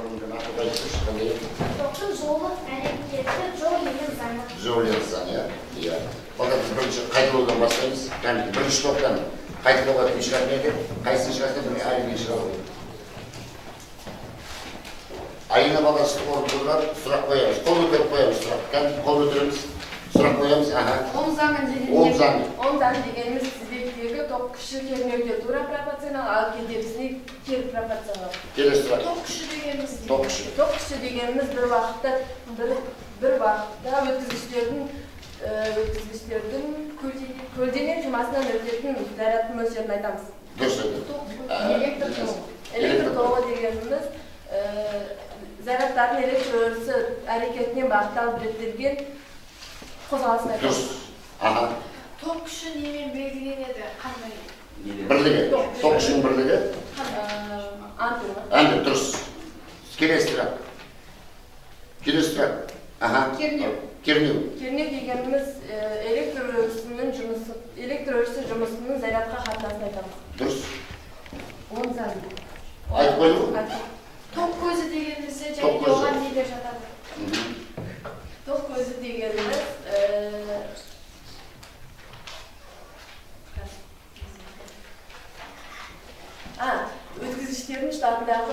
тақырыбын Ақбота айтып берші, қандай еді? Тоқтың жылулық әрекеті Джоулінің заңы. Джоулінің заңы, иә. Иә. Балдар, біз бірінші қайталаудан бастаймыз. Кәдімгі бірінші топтан қайталауға кім шығатын еді? Қайсысын шығарса, бір Алина шығады. Алина баласы орын тұрады, сұрақ қоямыз. Қол көтеріп қоямыз сұрақ. Кәдімгі қол көтереміз, сұрақ қоямыз. Аха. Ом заңы дегеніміз. Ом заңы. Ом заңы дегеніміз тізбектегі тоқ күші кернеуге тура пропорционал, ал кедергісіне кері пропорционал. Келесі сұрақ. Тоқ күші дегеніміз. Тоқ күші. Тоқ күші дегеніміз бір уақытта, бір уақытта өткізгіштердің көлденең қимасынан өтетін зарядтың мөлшерін айтамыз. Дұрыс айтады. Электр тоғы. Электр тоғы дегеніміз зарядтардың электр өрісі әрекетінен бағытталып реттелген қозғалысын айтамыз. Дұрыс. Аха. Тоқ күші немен белгіленеді? Қандай? Бірлігі. Тоқ күшінің бірлігі? Ампер. Ампер, дұрыс. Келесі сұрақ. Келесі сұрақ. Аха. Кернеу. Кернеу. Кернеу дегеніміз электр өрісінің жұмысы, электр өрісі жұмысының зарядқа қатынасын айтамыз. Дұрыс. Ом заңы. Айтып қойды ғой? Тоқ көзі дегенімізде және Тоқ көзі. оған нелер жатады? Тоқ көзі дегеніміз өткізгіштердің штатындағы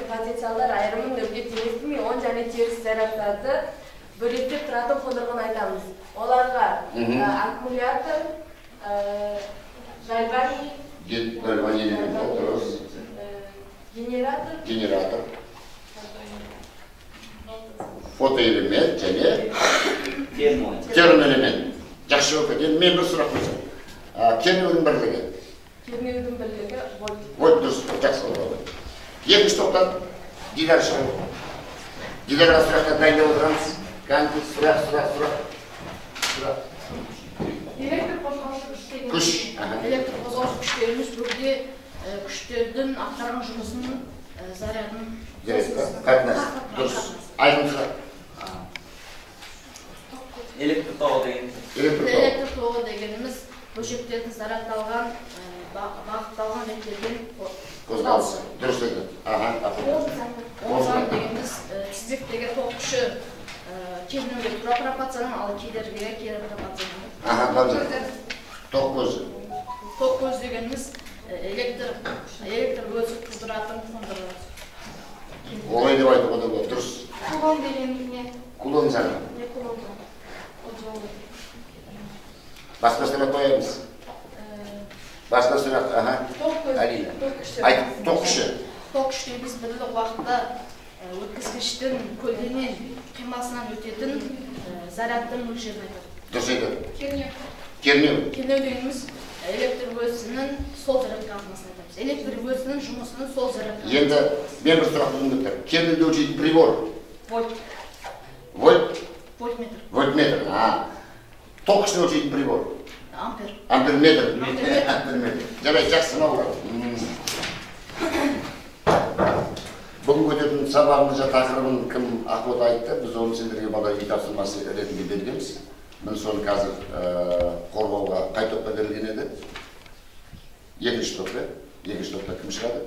потенциалдар айырымын нөлге теңестірмей, оң және теріс зарядтарды бөлектеп тұратын қондырғыны айтамыз. Оларға аккумулятор, гальвани, Гальвани деген ол дұрыс. Генератор, Генератор, фотоэлемент және термоэлемент. Жақсы болып кетті. Енді мен бір сұрақ қойсам. Кернеудің бірлігі. Кернеудің бірлігі вольт. Вольт, дұрыс, жақсы болды. Екінші топтан Дидар шығады. Дидарға сұрақтар дайындап отырамыз. Кәдімгі сұрақ, сұрақ, сұрақ. Сұрақ. Электр қозғаушы күш дегеніміз. Күш, аха. Электр қозғаушы күш дегеніміз бөгде күштердің атқарған жұмысының зарядын. Жарайды, қатынас. Дұрыс. Айқын сұрақ. Электр тоғы дегеніміз. Электр тоғы. Электр тоғы дегеніміз бөлшектердің зарядталған, бағытталған реттелген қозғалысы. Дұрыс айтады. Аха, ақылды. Ом заңы дегеніміз тізбектегі тоқ күші кернеуге тура пропорционал, ал кедергіге кері пропорционал. Аха, Ғамза. Тоқ көзі. Тоқ көзі дегеніміз электр көзі қыздыратын қондырғы. Олай деп айтуға да болады. Дұрыс. Кулон дегеніміз не? Кулон заңы. Не кулон заңы? Ол жолы. Басқа сұрақ қоямыз. Басқа сұрақ, аха. Тоқ көзі. Алина. Тоқ күші. Айт, тоқ күші. Тоқ күші дегеніміз бірлік уақытта өткізгіштің көлденең қимасынан өтетін зарядтың мөлшерін айтады. Дұрыс айтады. Кернеу. Кернеу. Кернеу дегеніміз электр өрісінің сол зарядқа қатынасын айтамыз. Электр өрісінің жұмысының сол зарядқа. Енді мен бір сұрақ қойғым келіп тұр. Кернеуді өлшейтін прибор. Вольт. Вольт? Вольтметр. Вольтметр, а. Тоқ күшін өлшейтін прибор. Ампер. Амперметр. Амперметр. Амперметр. Жарайды, жақсы, мынау. Бүгінгі өтетін сабағымызда тақырыбын кім Ақбота айтты, біз оны сендерге бала үй тапсырмасы ретінде бергенбіз. Міне соны қазір қорғауға қай топқа берілген еді? Екінші топ, иә? Екінші топта кім шығады?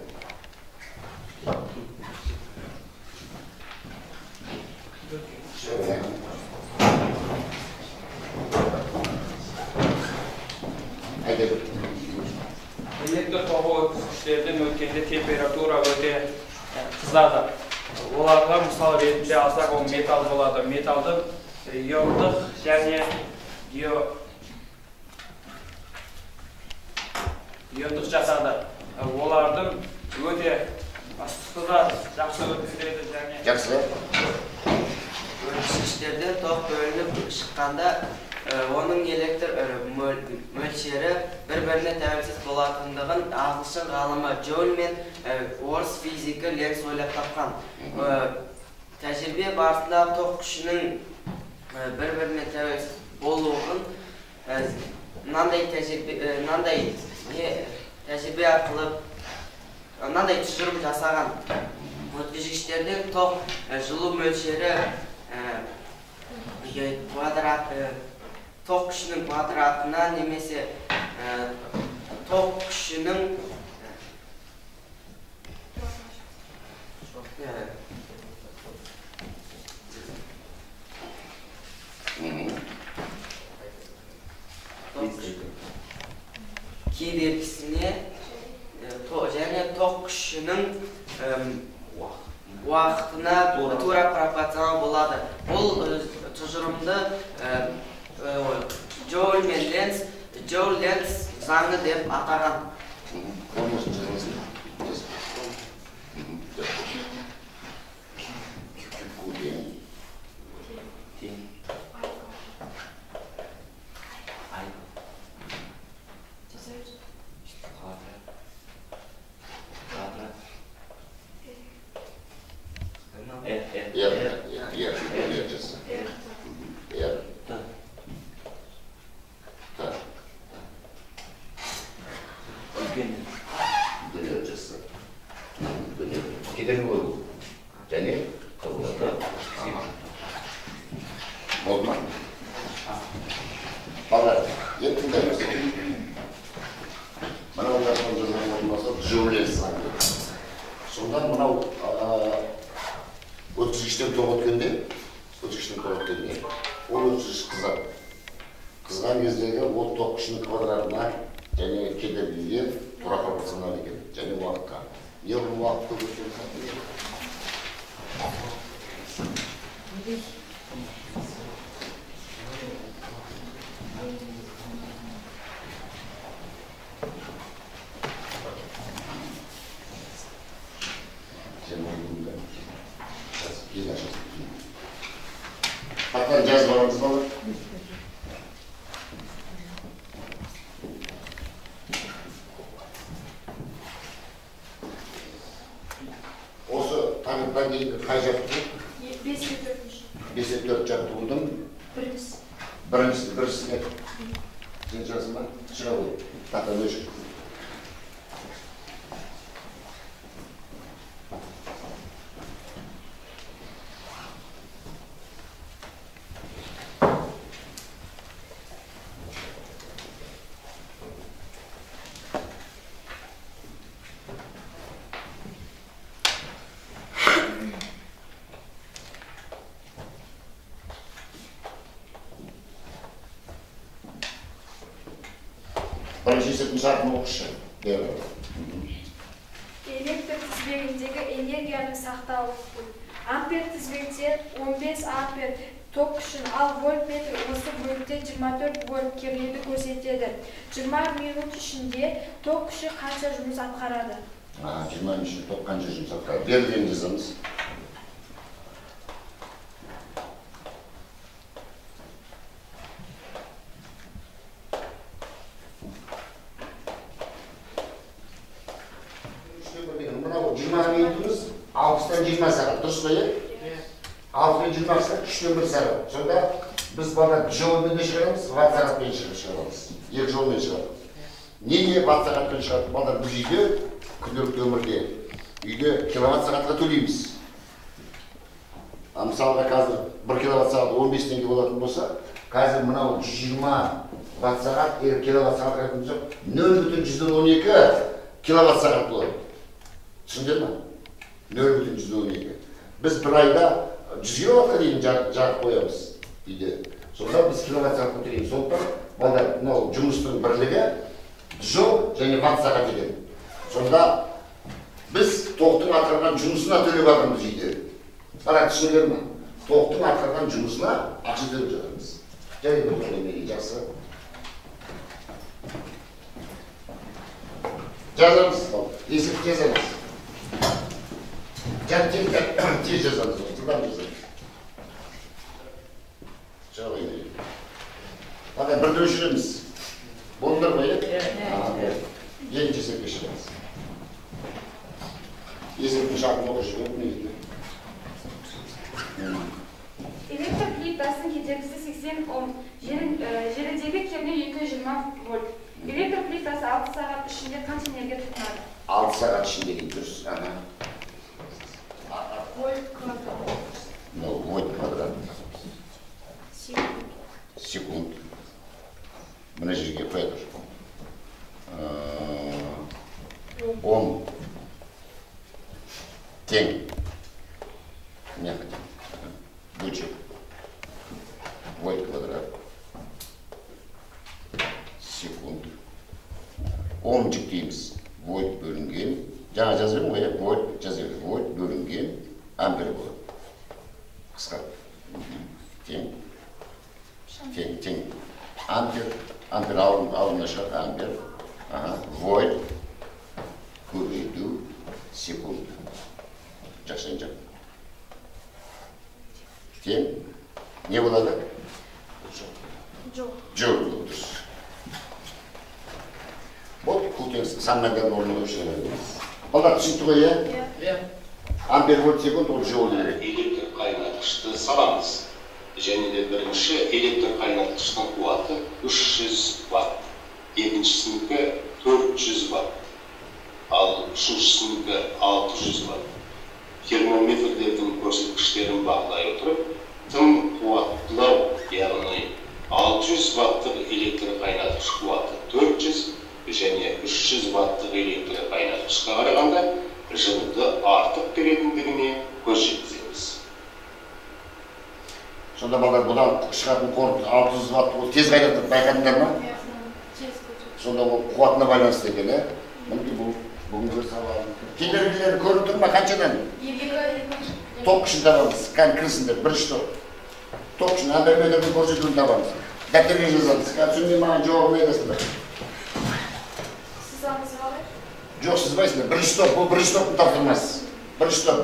Айта бер. Электр тоғы өткізгіштерден өткенде температура өте қызады. Оларға мысал ретінде алсақ, ол металл болады. Металдың иондық және иондық жатады. Олардың өте ыстықты да жақсы өткізеді және Жақсы. Өткізгіштерден тоқ бөлініп шыққанда оның электр мөлшері бір-біріне тәуелсіз болатындығын ағылшын ғалымы Джоуль мен орыс физикі Ленц ойлап тапқан. Тәжірибе барысында тоқ күшінің бір-біріне тәуелсіз болуын мынандай тәжірибе арқылы мынандай тұжырым жасаған. Өткізгіштерден тоқ жылу мөлшері квадрат тоқ күшінің квадратына немесе тоқ күшінің және тоқ күшінің уақытына тура пропорционал болады. Бұл тұжырымды Джоуль мен Ленц, Джоуль-Ленц заңы деп атаған. Формуласын жазасың. Тең. Ай. Квадрат. R, R, R, R, T. T. Үлкен. Үлкен жазса. Үлкен. Кедергі қою. Және қабылдады. Болды ма? Балалар, енді тыңдаймыз. Мынау жазған болмаса Джоуль-Ленц заңы. Сонда мынау өткізгіштен тоқ өткенде, ол өткізгіш қызады. Қызған кездегі ол тоқ күшінің квадратына және кедергіге тура пропорционал екен, және уақытқа. Неғұрлым уақыт көп өткен сайын Тақтан жазып аламыз балалар. Осы тақырыптан кейінгі қай жаттығу? 5-4. 5-4 жаттығудың біріншісі. Біріншісіне. Сен жазасың ба? Шыға ғой. Тақтан өшір. Бірінші есептің шартын оқышы. Электр тізбегіндегі энергияның сақталуы. Ампер тізбекте 15 ампер ток күшін, ал вольтметр осы бөлікте 24 вольт кернеуді көрсетеді. 20 минут ішінде ток күші қанша жұмыс атқарады? 20 минут ішінде ток қанша жұмыс атқарады? Берілген жазамыз. Мынау 20 минутымыз 60-тан 20 сағат, дұрыс па, иә? 60-тан 20 сағат, 3-тен 1 сағат. Сонда біз бала жолмен де шығарамыз, ватт сағатпен шығарамыз. Екі жолмен шығарамыз. Неге ватт сағатпен шығады? Балдар, біз үйде, күнделікті өмірде, үйде киловатт сағатқа төлейміз. Мысалға қазір 1 киловатт сағат 15 теңге болатын болса, қазір мынау 120 ватт сағат, егер киловатт сағатқа айтатын болсақ, 0,12 киловатт сағат болады. Түсіндер ме? 0,12. Біз бір айда 100 киловаттқа дейін жарық қоямыз үйде. Сонда біз киловатт сағатқа төлейміз. Сондықтан балдар, мынау жұмыстың бірлігі жол және ватт сағат екен. Сонда біз тоқтың атқарған жұмысына төлеп жатырмыз үйде. Қара, түсіндіңдер ме? Тоқтың атқарған жұмысына ақша төлеп жатырмыз. Және бұл жақсы. Жазамыз, есеп жазамыз. Тез жазамыз, жылдам жазамыз. Ана бірді өшіреміз. Болдыңдар ма, иә? Екінші есепке шығамыз. Есептің шартын оқып жіберіп, негізінде. Электр плитасының кедергісі 80 Ом, желідегі кернеу 220 вольт. Электр плитасы 6 сағат ішінде қанша энергия тұтынады? 6 сағат ішінде дейді, дұрыс. Вольт квадрат. Ну, вольт квадрат. Секунд. Мына жерге қоя тұр. Ом тең. Не хотим. Бөлшек. Вольт квадрат. Секунд. Ом жүктейміз. Вольт бөлінген Жаңа жазып едім ғой, вольт жаза береді. Вольт бөлінген ампер болады. Қысқа. Тең. Тең, тең. Ампер, ампер алдына шығады, ампер. Вольт көбейту секунд. Жақсы, жақ. Тең. Не болады? Жоқ. Жоқ, дұрыс. Болды, Q тең сан мәндердің орнына қойып шығара береміз. Балдар, түсінікті ғой, иә? Иә. Ампер вольт секунд ол джоуль береді. Электр қайнатқышты саламыз. Және де бірінші электр қайнатқыштың қуаты 300 ватт, екіншісінікі 400 ватт, ал үшіншісінікі 600 ватт. Термометрлердің көрсеткіштерін бақылай отырып, тым қуаттылау, яғни 600 ваттық электр қайнатқыш қуаты 400 және 300 ваттық электр қайнатқышқа қарағанда жылуды артық беретіндігіне көз жеткіземіз. Сонда балдар, бұдан шығатын қорытынды 600 ватт, ол тез қайнатады, байқадыңдар ма? Сонда ол қуатына байланысты екен, ә? Мінекей бұл бүгінгі сабағымыз. Кедергілері көрініп тұр ма қаншадан? Тоқ күшін табамыз, кән кірісіңдер, бірінші топ. Тоқ күшін амперметрдің көрсетуін табамыз. Дәптерге жазамыз. Қазір түсінбей маған жауабын айтасыңдар. Сызамыз қалай? Жоқ, сызбайсыңдар. Бірінші топ, бұл бірінші топтың тапсырмасы. Бірінші топ,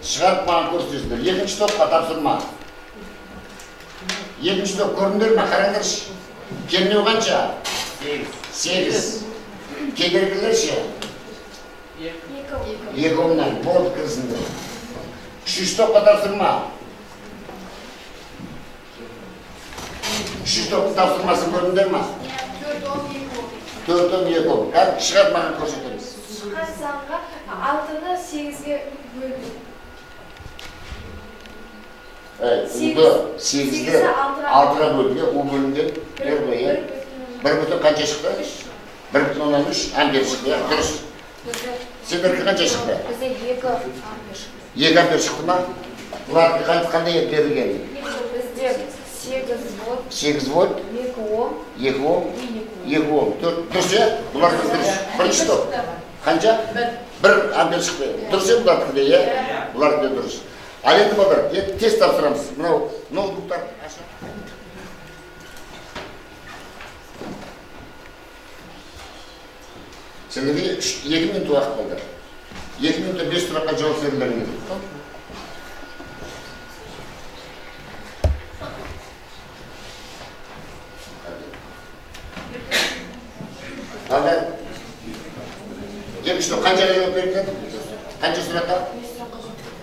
шығарып маған көрсетесіңдер. Екінші топқа тапсырма. Екінші топ көрдіңдер ме? Қараңдаршы. Кернеу қанша? 8. Кедергілер ше? 2 омнан. Болды, кірсіңдер. Үшінші топқа тапсырма. Үшінші топтың тапсырмасын көрдіңдер ме? 4 ом, 2 ом. 4 ом, 2 ом. Қазір шығарып маған көрсетеміз. Шыққан санға 6-ны 8-ге бөлдік. Уды 8-ді 6-ға бөлдік, У бөлінген R ғой, иә? 1 бүтін қанша шықты? 1,3 ампер шықты, иә? Дұрыс. Сендердікі қанша шықты? Бізде 2 ампер шықты. 2 ампер шықты ма? Бұлардікі қандай еді берілген? Бізде 8 вольт. 8 вольт. 2 ом. 2 ом. 2 ом. Дұрыс, иә? Бұлардікі дұрыс. Бірінші топ. Қанша? 1 ампер шықты. Дұрыс, иә, бұлардікі де, иә? Бұлардікі де дұрыс. Ал енді балдар, енді тест тапсырамыз. Мынау ноутбуктар аша. Сендерге 2 минут уақыт балдар. 2 минутта 5 сұраққа жауап берулерің керек. Балдар, екінші топ қаншаға жауап бердіңдер? Қанша сұраққа?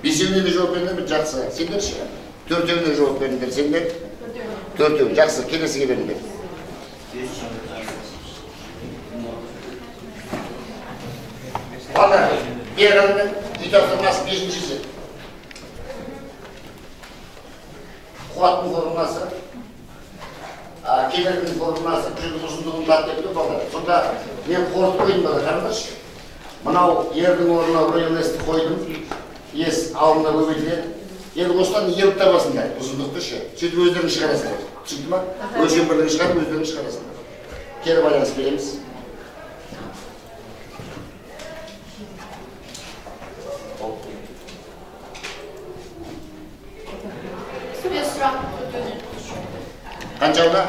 Бесеуіне де жауап бердіңдер ме? Жақсы. Сендер ше? Төртеуіне жауап бердіңдер. Сендер? Төртеу. Жақсы. Келесіге беріңдер. Балдар, бері қараңдар. Үй тапсырмасы 5-шісі. Қуаттың формуласы, кедергінің формуласы, жүздің ұзындығын тап деп тұр балдар. Сонда мен қорытып қойдым балдар, қараңдаршы. Мынау ердің орнына РЛС-ті қойдым. Ес алдына көбейтіледі. Енді осыдан еліп табасыңдар ұзындықты ше. Сөйтіп өздерің шығарасыңдар. Түсінді ма? Өлшем бірлігін шығарып өздерің шығарасыңдар. Кері байланыс береміз. Қаншауына?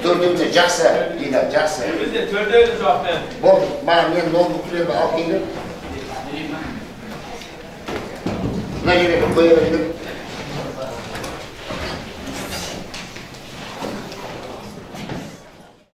Төртеуіне. Жақсы, Дина, жақсы. Бізде төртеуіне жауап бердік. Болды, маған мен ноутбуктерді алып келдім. Мына жерге қоя беріңдер.